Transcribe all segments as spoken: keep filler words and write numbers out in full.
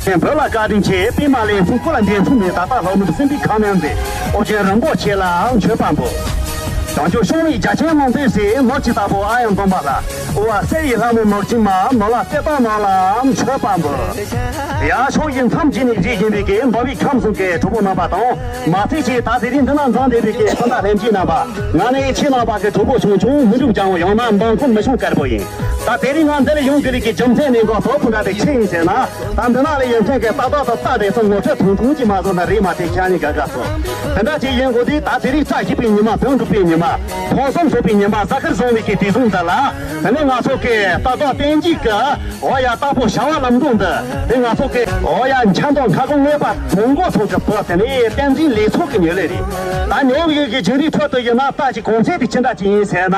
བོད་ལ་བཀའ་དྲིན་ཆེ། པདྨ་ལེགས་མཚན་སྐུ་ལ་འདེགས་མཚོན་མེད། ད་ལྟ་ལྷོ་ནུབ་སྲིན་པོའི་ཁ་གནོན་མཛད། ཨོ་རྒྱན་རིན་པོ་ཆེ་ལ་མཆོད་པ་འབུལ། བྱང་ཆུབ་སྤྱོད་པའི་རྒྱ་ཆེན་ལུང་པའི་སྲས། ནོར་གྱི་བདག་པོ་ཨ་ཡང་སྟོན་པ་ལ། དབུ་བ་སེར་བའི་ལྷ་མོ་ནོར་གྱི་མ། ནོར་ལྷ་གཏེར་སྟོན་རྣམས་ལ་མཆོད་པ་འབུལ། ཡ། ཕྱོགས་བཞི་མཚམས་བརྒྱད་ནས་བཞུགས་བཞིན་པའི་གི་འདུལ་བའི་ཁམས་གསུམ་གྱི་གྲུབ་པོ་རྣམ་པ་དང་། མ་ཚད་ཅིག་ད་དེ་རིང་འདི་ན་འཛོམས་བསྡད་པའི་གི་སྤུན་ཟླ་ལྷན་རྒྱས་རྣམ་པ། ང་ནི་ཁྱེད་རྣམ་པ་གི་གྲོགས་པོ་ཆུང་ཆུང་། མི་འགྲུབ་ཀྱང་ཡང་ན་འབངས་ཁོམ་མི་ཆུང་དཀར་པོ་ཡིན། ད་དེ་རིང་ང་འདི་ལ་ཡོང་དགོས་རིགས་ཀྱི་རྒྱུ་མཚན་ནི་འགོ་ཐོག་པོ་འདྲ་དེ་ཆི་ཡིན་ཟེར་ན། ད་འདི་ན་ལ་ཡོང་མཁན་གྱི་ལྟ་བདག་དང་ལྟ་བདེ་སོང་ངོ་སྤྲོད་ཐུང་ཐུང་ཅིག་མ་བཟོ་ན་རེད་མ་དེ་ཁྱེད་ནི་དགའ་དགའ་སོ། དེ་འདྲ་ཅིག་ཡིན་དགོས་དུས་ད་དེ་རིང་བཀྲ་ཤིས་པའི་ཉི་མ། དོན་འགྲུབ་པའི་ཉི་མ། ཕུན་སུམ་ཚོགས་པའི་ཉི་མ། གཟའ་སྐར་བཟང་བའི་གི་དུས་བཟང་འདི་ལ། དེ་ནས་ང་ཚོ་གི་ལྟ་བདག་བསྟན་འཛིན་གྱི། འོ་ཡ། དྭགས་པོ་བྱ་བ་ལམ་འགྲོ་འདི། དེ་ང་ཚོ་གི། འོ་ཡ། འཆམ་དང་ཁ་སྐོང་ངེས་པ་གྲོང་འགོ་ཚང་གི་བུ། དེ་ནས་བསྟན་འཛིན་ལེགས་ཚོགས་ཀྱི་ཉེ་ལས་རེད། ད་ཉོ་ཡོད་ཀྱི་བྱུང་རིགས་ཁྲོད་དུ་ཡིན་ན་ལྟ་ཅི་གོང་ཚད་དེ་ཅི་འདྲ་ཅིག་ཡིན་ཟེར་ན།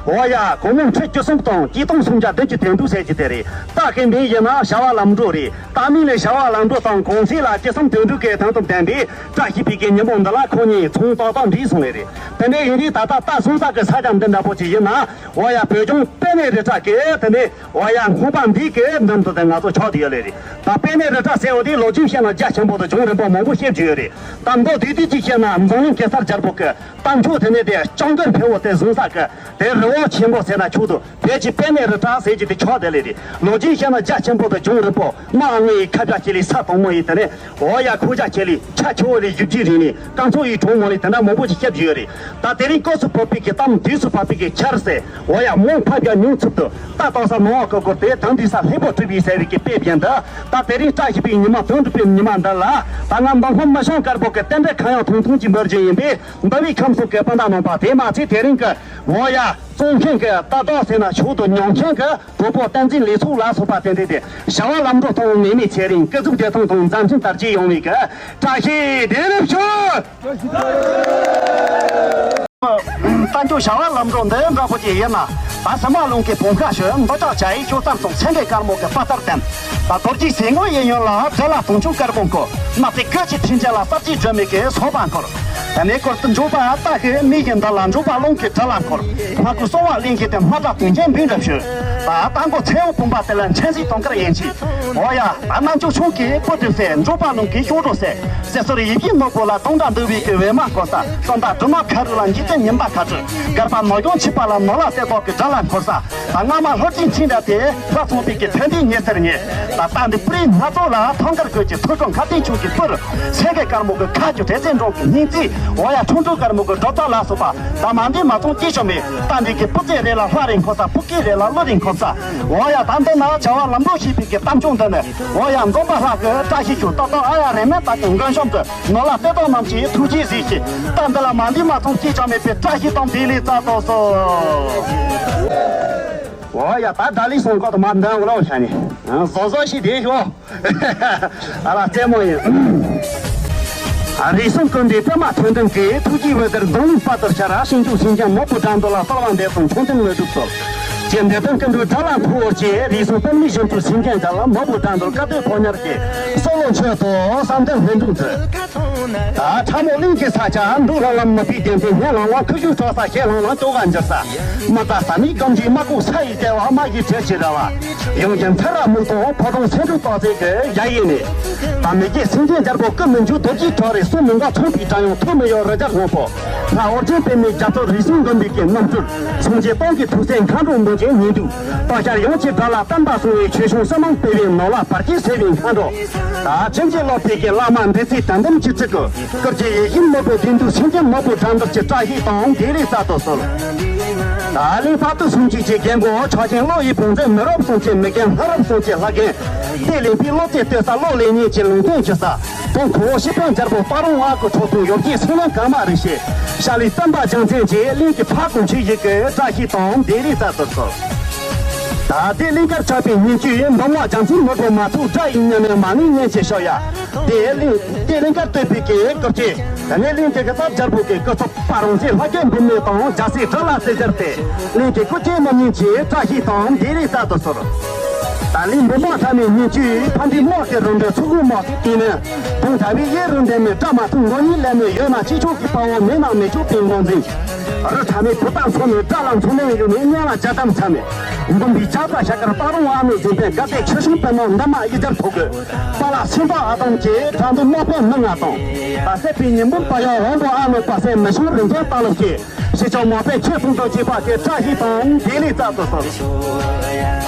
འོ་ཡ། གོང་མོ་ཁྲི་བཅུ་གསུམ་དང་སྐྱིད་གཏོང་སུམ་བརྒྱ་བདུན་ཅུ་དོན་དྲུག་ཟེར་གྱི་དེ་རེད། སྟག་གི་མིང་ཡིན་ན་བྱ་བ་ལམ་འགྲོ་རེད། སྟག་མིང་ལས་བྱ་བ་ལམ་འགྲོ་དང་གོང་ཚད་ལ་བཅུ་གསུམ་དོན་དྲུག་གི་དོན་དུ་ལྡན་པའི་བཀྲ་ཤིས་པའི་གི་ཉིན་མོ་འདི་ལ་ཁོ་གཉིས་ཚོང་ཏག་ཏག་འགྲིག་སོང་བས་རེད། དེ་འདྲ་ཡིན་དུས་ད་ལྟ་རྟ་བཟུང་ས་གི་ས་ཆ་འདི་འདྲ་པོ་ཅིག་ཡིན་ན། འོ་ཡ། བོད་ལྗོངས་པད་ནས་རི་བྲག་གི་དེ་ནས། འོ་ཡ། ཁང་པ་འདི་གི་མདུན་དུ་དེ་ང་ཚོ་ཆགས་བསྡད་ཡོད་ལེ་རེད། ད་པད་ནས་རི་བྲག་ཟེར་བ་དེ་ལོ་རྒྱུས་བཤད་ན་རྒྱ་ཆེན་པོ་དང་བྱུང་རིམ་པ་མང་པོ་བཤད་རྒྱུ་ཡོད་རེད། ད་མདོར་བསྡུས་བསྡུས་ཅིག་བཤད་ན་འཛམ་གླིང་གེ་སར་རྒྱལ་པོ་གི་རྟ་མཆོག་དེ་ནས་དེ་ལྕང་སྒོར་འཕེལ་བོ་དེ་བཟུང་ས་གི་དེ་རི་བོ་ཆེན་པོ་ཟེར་ན་ཆོག་འདུག་བོད་ཀྱི་པད་ནས་རི་བྲག་ཟེར་གྱི་དེ་ཆགས་བསྡད་ལེ་རེད། ལོ་རྒྱུས་བཤད་ན་རྒྱ་ཆེན་པོ་དང་བྱུང་རིམ་པ་རྨ་ལྔ་ཡི་ཁ་བྱ་ཁྱེར་ལས་ས་དང་མོ་ཡི་དེ་ནས། འོ་ཡ། ཁོ་ཅག་ཁྱེད་ལས་ཆ་ཆེ་བོ་ལས་བཞི་བརྒྱའི་རིང་ནས་རྐང་ཚོགས་ཡི་གྲོང་མོ་ལས་དེ་འདྲ་མང་པོ་ཞིག་སྐྱབས་བྱས་ཡོད་རེད། ད་དེ་རིང་སྐབས་སུ་བབས་པའི་གི་གཏམ། དུས་སུ་བབས་པའི་གི་ཆར་ཟེར། འོ་ཡ། མོ་ཕབ་རྒྱག་མྱོང་ཚུལ་དུ། རྟ་བཏགས་ས་ནོར་བ་གི་སྐོར་དེ་དང་དུས་ས་ལྷུན་པོ་གྲུབ་པའི་ཟེར་བའི་གི་དཔེ་བཞིན་དུ། ད་དེ་རིང་བཀྲ་ཤིས་པའི་ཉི་མ། དོན་འགྲུབ་པའི་ཉི་མ་འདི་ལ། ད་ང་འབངས་ཁམས་མི་ཤང་དཀར་པོ་གི་རྟེན་འབྲེལ་གང་ཡང་ཐུང་ཐུང་ཅིག་འབུལ་རྒྱུ་ཡིན་པས། འདུལ་བའི་ཁམས་གསུམ་གི་སྤུན་ཟླ་རྣམ་པ། དེ་མ་ཚད་དེ་རིང་གི། འོ་ཡ། བཙོང་མཁན་གྱི་རྟ་བདག་ཟེར་ན་ཆོག་འདུག་ཉོ་མཁན་གྱི་གྲོགས་པོ་བསྟན་འཛིན་ལེགས་ཚོགས་ལ་སོགས་པ་དེ་འདྲས་དེ། བྱ་བ་ལམ་འགྲོ་དང་ནད་མེད་ཚེ་རིང་། སྐུ་གཟུགས་བདེ་ཐང་དང་མཛའ་མཐུན་དར་རྒྱས་ཡོང་བའི་གི་བཀྲ་ཤིས་བདེ་ལེགས་ཞུ། རྟ་མཆོག་བྱ་བ་ལམ་འགྲོ་འདི་འདྲ་པོ་ཅིག་ཡིན་ན། ད་ཟི་མ་ལུང་གི་བོང་ཁ་ཞོན། འདོད་ཆགས་བྱ་ཡི་ཅོ་ཙམ་སོང་། སེང་གེ་དཀར་མོ་གི་དཔའ་རྟགས་ལྡན། ད་རྡོ་རྗེ་ཟེ་ངོ་ཡི་ཡོན་ལ་བྲེལ་ལ་དུང་ཆུང་དཀར་པོ་འཁོར། དམར་ཟས་གོས་ཀྱི་འཕྲིན་བཅོལ་ལ་གསར་བརྗེའི་སྒྲོན་མེ་གི་སོ་པ་འཁོར། དེ་ནས་སྐོར་དུ་འཇུག་པ་རྟ་ཞིག་མི་བཞིན་འདི་ལ། འཇུག་པ་རླུང་གི་དྲིལ་ལ་འཁོར། སྨྲ་སྒོའི་སོ་བ་གླིང་གི་དེ། སྨྲ་སྒྲ་དུང་ཅན་འབུམ་རབ་ཞུ། ད་རྟ་མགོ་ཚེ་འོང་བུམ་པ་དེ་ལ། མཁྱེན་བརྩེ་དུང་དཀར་ཡན་ཆད། འོ་ཡ། ད་རྣམ་ཅོ་ཆུང་གི་སྤུ་གྲི་གསལ། འཇུག་པ་རླུང་གི་གཤོག་སྒྲོ་གསལ། ཟས་གསོལ་ཡིད་བཞིན་ནོར་བུ་ལ། དུང་སྒྲ་འདུ་བའི་གི་པད་མ་འཁོར་ས། སོན་ཟླ་སྦྲུམ་མ་ཁ་རུ་ལ། འཇིག་རྟེན་ཉི་མ་ཁ་སྤྲོད། སྒར་པ་ནོར་སྐྱོང་ཆིབས་པ་ལ། ནོར་ལྷ་གསེར་ཏོག་གི་དྲིལ་ལ་འཁོར་ས། ད་རྔ་མ་ལྷོ་སྤྲིན་ཆིངས་འདྲ་དེ། ལྷ་ཚོགས་པའི་གི་མཐུན་སྒྲིལ་ཉི་ཟེར་ཉི། ད་རྟ་འདི་སྤུ་རིས་སྣ་ཚོགས་ལ། ཐང་དཀར་གོས་ཀྱི་ཐོད་ཕྲེང་མཁའ་སྟེང་ཕྱོགས་ཀྱི་སྤུར། སེང་གེ་དཀར་མོ་གི་ཁ་གྱོན་བྲེ་ཙེ་འབྲོང་གི་སྙིང་རྩིས། འོ་ཡ། ཁྲུང་ཁྲུང་དཀར་མོ་གི་སྒྲོ་བཏགས་ལ་སོགས་པ། ད་མ་འདི་མ་ཚོང་སྐྱེས་ཤོ་མེད། རྟ་འདི་གི་སྤུ་རྩེ་རེ་ལ་ལྷ་རེ་འཁོར་ས། སྤུ་གི་རེ་ལ་ཀླུ་རེ་འཁོར་ས། འོ་ཡ། ད་འདི་ན་བྱ་བ་ལམ་འགྲོ་ཞེས་པའི་གི་གཏམ་ཆུང་འདི་ནི། འོ་ཡ། འཛོམས་པ་ལྷ་གི་བཀྲ་ཤིས་ཤོག་ཏག་ཏག་ཨ་ཡ་རེ་མེད་ད་གི་མགོན་གཤོམ་དུ། ནོར་ལྷ་གཏེར་སྟོན་རྣམས་ཀྱིས་ཐུགས་རྗེས་གཟིགས་ཤིག་རྟ་འདི་ལ་མ་འདི་མ་ཚོང་སྐྱེས་ཤོ་མེད་པའི་བཀྲ་ཤིས་དང་བདེ་ལེགས་སྩལ་དོ་གསོལ། འོ་ཡ། ད་ད་ལི་སོང་གོ་ད་མ་འདང་གོ་ལོ་ཤ་ནི། བཟོ་བཟོ་ཞིག་བསྡད་ཤོག་ཨ་ལ་རྩེད་མོ་ཡིན། རིགས་གསུམ་ཀུན་འདུས་པདྨ་ཐོད་ཕྲེང་གིས། ཐུགས་རྗེའི་འོད་ཟེར་འཛམ་གླིང་དཔལ་དུ་ཤར། ཞིང་སྐྱོང་སེམས་ཅན་མ་བུ་དགྲ་འདུལ་ལ། གསོལ་བ་འདེབས་དང་མཆོད་རྟེན་དངོས་གྲུབ་སྩོལ། རྗེ་འདི་དོན་ཀུན་འགྲོའི་དགྲ་ལ་ཕོག་བར་བྱེད། རིགས་གསུམ་པདྨའི་བཞུགས་ཁྲི་སེམས་ཅན་རྒྱལ། མ་བུ་དགྲ་འདུལ་བཀའ་སྡོད་ཕོ་ཉར་གྱི། གསོལ་ལོ་མཆོད་དོ་བསམ་དོན་ལྷུན་གྲུབ་མཛོད། ད་ཁྲ་མོ་གླིང་གི་ས་ཆ་འབྲུག་ལྷང་ལམ་མུ་པའི་གདན་སྟེང་སྙན་ལང་ལང་ཁུ་བྱུག་སྲོག་ས་ཞེ་ལྷང་ལང་སྐྱོ་ག་འགྱུར་ས། མི་རྟ་ས་མིག་སྒམ་གྱི་དམག་ཁུག་ས་ཡི་ལྟེ་བ་དམག་གི་གྲལ་གྱི་ར་བ། ཡོངས་ཀྱི་མཐའ་ར་མུག་དང་ཕོ་བྲང་སེང་འབྲུག་སྟག་རྩེ་གི་ཡ་ཡི་ནས། ད་མི་རྒྱལ་སེམས་ཅན་རྒྱལ་པོ་ཀུན་མི་འཇུག་རྡོ་རྗེ་གྲགས་རིགས་གསུམ་མི་འགག་ཚངས་པའི་སྒྲ་དབྱངས་ཐོག་མི་གཡོ་རི་རྒྱལ་དབང་པོ། ལྷ་ཨོ་རྒྱན་པདྨའི་རྒྱ་མཚོ་རིགས་གསུམ་མགོན་པོའི་གི་རྣམ་སྤྲུལ། སངས་རྒྱས་སྟོང་གི་ཐུགས་སྲས་མཁའ་འགྲོ་མོ་ཆེན་ཉི་འདུས། སྟག་ཤར་ཡང་ཆེ་དགྲ་ལ་བསྟན་པ་སྲུང་བའི་ཆོས་སྐྱོང་སྲིད་དབང་སྤེལ་བའི་ནོར་ལྷ་བར་ཆད་སེལ་བའི་མཁའ་འགྲོ། ད་ཕྱིན་ཅི་ལོག་པའི་གི་བླ་མ་འདི་ཚེ་དོན་དམ་གྱི་ཚིག་གི། སྐུ་རྒྱུད་ཡིད་བཞིན་ནོར་བུ་བདུད་འདུལ་སེམས་ཅན་མ་བུ་དགྲ་འདུལ་གྱི་བཀྲ་ཤིས་དང་བདེ་ལེགས་སྩལ་དུ་གསོལ། ད་གླིང་དཔའ་བདུད་སུམ་ཅུ་གི་རྒྱལ་མགོན་ཕྱག་ཆེན་ཀླུ་ཡི་བང་མཛོད། མི་རབས་གསུམ་གྱི་མི་རྒན་ལྷ་རབས་གསུམ་གྱི་ལྷ་རྒན། སྡེ་གླིང་པའི་བློ་རྩེ་གཏད་ས། བློ་ལས་ཉེ་གི་ལུང་བསྟན་ཞུ་ས། དོན་ཁོ་བོ་སྤྱི་དཔོན་རྒྱལ་པོ་སྟག་རོང་བ་གི་ཁྲོ་ཐུང་ཡོ་བྱད་སེང་བློན་ཀརྨ་རིགས་བཞི། ཤ་ལི་སྟོན་པ་རྒྱལ་མཚན་གྱིས་གླིང་གི་ཕ་གོང་ཆུ་ཡི་གི་བཀྲ་ཤིས་དང་བདེ་ལེགས་སྩལ་དུ་གསོལ། ད་ལྟའི་གླིང་དཀར་ཆགས་པའི་ཉིན་བཅུའི་འབུམ་ངོ་རྒྱལ་མཚན་ནོར་བུ་མ་ཐུག་དགྲ་ཡི་ཉམས་ལེན་མ་ནིང་ཉིན་བྱེད་ཤོག་ཡ། དེ་གླིང་དེ་གླིང་དཀར་སྟོད་པའི་གི་སྐུ་སྐྱེ། དེ་ནས་གླིང་དེ་གི་རྩ་རྒྱལ་པོ་གི་སྐུ་ཚབ་པ་རོང་སྲས་ལྷ་རྒྱལ་འབུམ་མེད་དང་རྒྱལ་སྲས་གྲི་ལ་རྩེ་རྒྱལ་ཏེ། གླིང་གི་སྐུ་སྐྱེ་མི་ཉིན་གྱི་བཀྲ་ཤིས་དང་བདེ་ལེགས་སྩལ་དུ་གསོལ། ད་གླིང་འབུམ་པ་ཐ་མའི་ཉིན་བཅུའི་ཕ་འདི་དམག་གི་རུ་འདྲེན་ཚུགས་ཀུན་དམག་གི་དེ་ནི། དུང་ཟླ་བའི་གཡས་རུ་འདྲེན་མི་དགྲ་མ་ཐུག་མགོ་གཉིས་ལས་མི་ཡོད་ན། ཆེ་ཆུང་གི་དཔའ་བོ་མེད་ན། མི་ཆོག་པའི་ངོས་འཛིན། རི་ཁྲ་མའི་བུ་དང་མཚོ་མོའི་དགྲ་ལ་མཚོ་མོ་ཡོད་ནས་གཉེན་ལ་ཇ་དམ་ཚ་མེད། འབུམ་པའི་ཇ་ཚ་ཤ་དཀར་སྟག་རོང་ཨ་མའི་རྫུན་པའི་དགའ་ལྡན་ཆུ་སྲིན་པད་མ་འདབ་མ་གཡུ་སྦྱར་ཕོ་རྒོད། པ་ལགས་སེམས་དཔའ་ཨ་དམ་གྱི་དྲང་དུ་དམག་དཔོན་མི་ང་དང་། ད་སྲིད་པའི་ཉིན་འབུམ་པ་ཡང་དབང་པོ་ཨ་མའི་པ་སེ་མི་ཤོང་རིན་ཆེན་སྟག་ལོ་སྐྱེས། སྲིད་ཕྱོགས་མ་པའི་ཆོས་ཕུང་དང་བཅས་པ་གི་བཀྲ་ཤིས་དང་བདེ་ལེགས་སྩལ་དུ་གསོལ།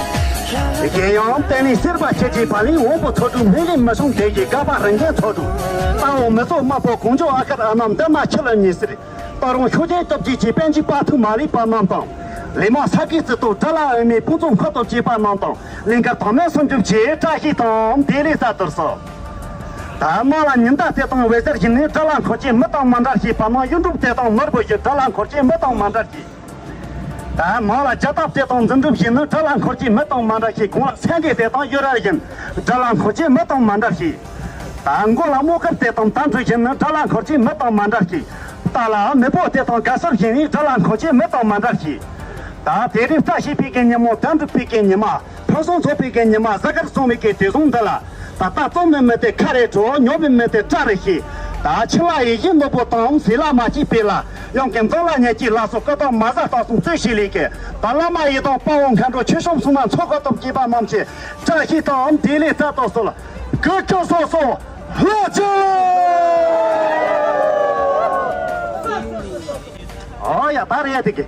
རྒྱལ་ཡང་བསྟན་ལས་གསེར་པ་ཁྱེད་ཀྱི་བ་ལིང་དབང་པོ་ཐོ་དྲུག་སྨན་ལས་མི་ཤོང་དེ་ཡི་དགའ་བ་རིན་ཆེན་ཐོ་དྲུག་སྟག་འོག་མི་ཚོགས་དམག་དཔོན་གོང་ཇོ་ཨ་ཁར་ཨ་མ་འདབ་མ་ཆུ་ལ་ཉི་ཟེར། སྟག་རོང་ཤོག་ཆེན་སྟོབས་ཀྱི་ཆེ་པན་གྱི་པ་ཐུག་མ་ལི་པ་རྣམས་དང་། ལས་མང་ས་གི་རྩི་ཏོ་དགྲ་ལ་ཨ་མའི་དཔུང་ཚོགས་མཁའ་སྟོབས་ཀྱི་པ་རྣམས་དང་། ལིང་གར་ཐང་མའི་སུམ་འགྲུབ་ཆེ་བཀྲ་ཤིས་དང་བདེ་ལེགས་སྩལ་དུ་གསོལ། ད་མ་ལ་ཉི་ཟླ་དེ་དང་འོད་ཟེར་བཞིན་ནི་དགྲ་ལ་འཁོར་གྱི་མི་དང་མ་འདྲ་ཞིག་པ་མ་གཡུ་འབྲུག་དེ་དང་ནོར་བུ་བཞིན་དགྲ་ལ་འཁོར་གྱི་མི་དང་མ་འདྲ་ཞིག་ད་མ་ལ་རྒྱ་སྟག་དེ་དང་འཛིན་གྲུབ་བཞིན་ནི་དགྲ་ལ་འཁོར་གྱི་མི་དང་མ་འདྲ་ཞིག་གོང་ལ་སེང་གེ་དེ་དང་གཡུ་རལ་བཞིན་དགྲ་ལ་འཁོར་གྱི་མི་དང་མ་འདྲ་ཞིག་ད་མགོ་ལ་རྨོག་དཀར་དེ་དང་དར་འཕྲུལ་བཞིན་ནི་དགྲ་ལ་འཁོར་གྱི་མི་དང་མ་འདྲ་ཞིག་ད་ལ་མེ་ཕོ་དེ་དང་དགའ་སར་བཞིན་ནི་དགྲ་ལ་འཁོར་གྱི་མི་དང་མ་འདྲ་ཞིག་ད་དེ་རིང་བཀྲ་ཤིས་པའི་གི་ཉིན་མོ་དམ་གྲུབ་པའི་གི་ཉི་མ། ཕུན་སུམ་ཚོགས་པའི་གི་ཉི་མ་གཟའ་སྐར་བཙོང་བའི་གི་དུས་བཟང་འདི་ལ། ད་ལྟ་བཙོང་མི་མི་དེ་ཁ་རེ་བྲོ། ཉོ་བའི་མི་དེ་སྐྲ་རེ་ཤི། ད་ཕྱི་ལ་ཡིད་བཞིན་ནོར་བུ་དང་ཟས་ལ་མ་སྐྱིད་པའི་ལ། གཡང་གི་འཛམ་ལ་ཉལ་གྱི་ལ་སོགས་ཀུན་དང་མ་ཟ་ལྟ་སོང་རྩོད་ཤེས་ལས་ཀི། ད་བླ་མ་ཡི་དམ་དཔའ་བོ་མཁའ་འགྲོ་ཆོས་སྐྱོང་སྲུང་མ་མཚོ་ཁ་ཏོབ་སྐྱེས་པ་རྣམས་ཀྱི་བཀྲ་ཤིས་དང་བདེ་ལེགས་སྩལ་དུ་གསོལ། སྐུ་ཁྱོད་སོ་སོ་ལྷོ་ཅི། ཨོ་ཡ་ད་རེད་དེ་གི།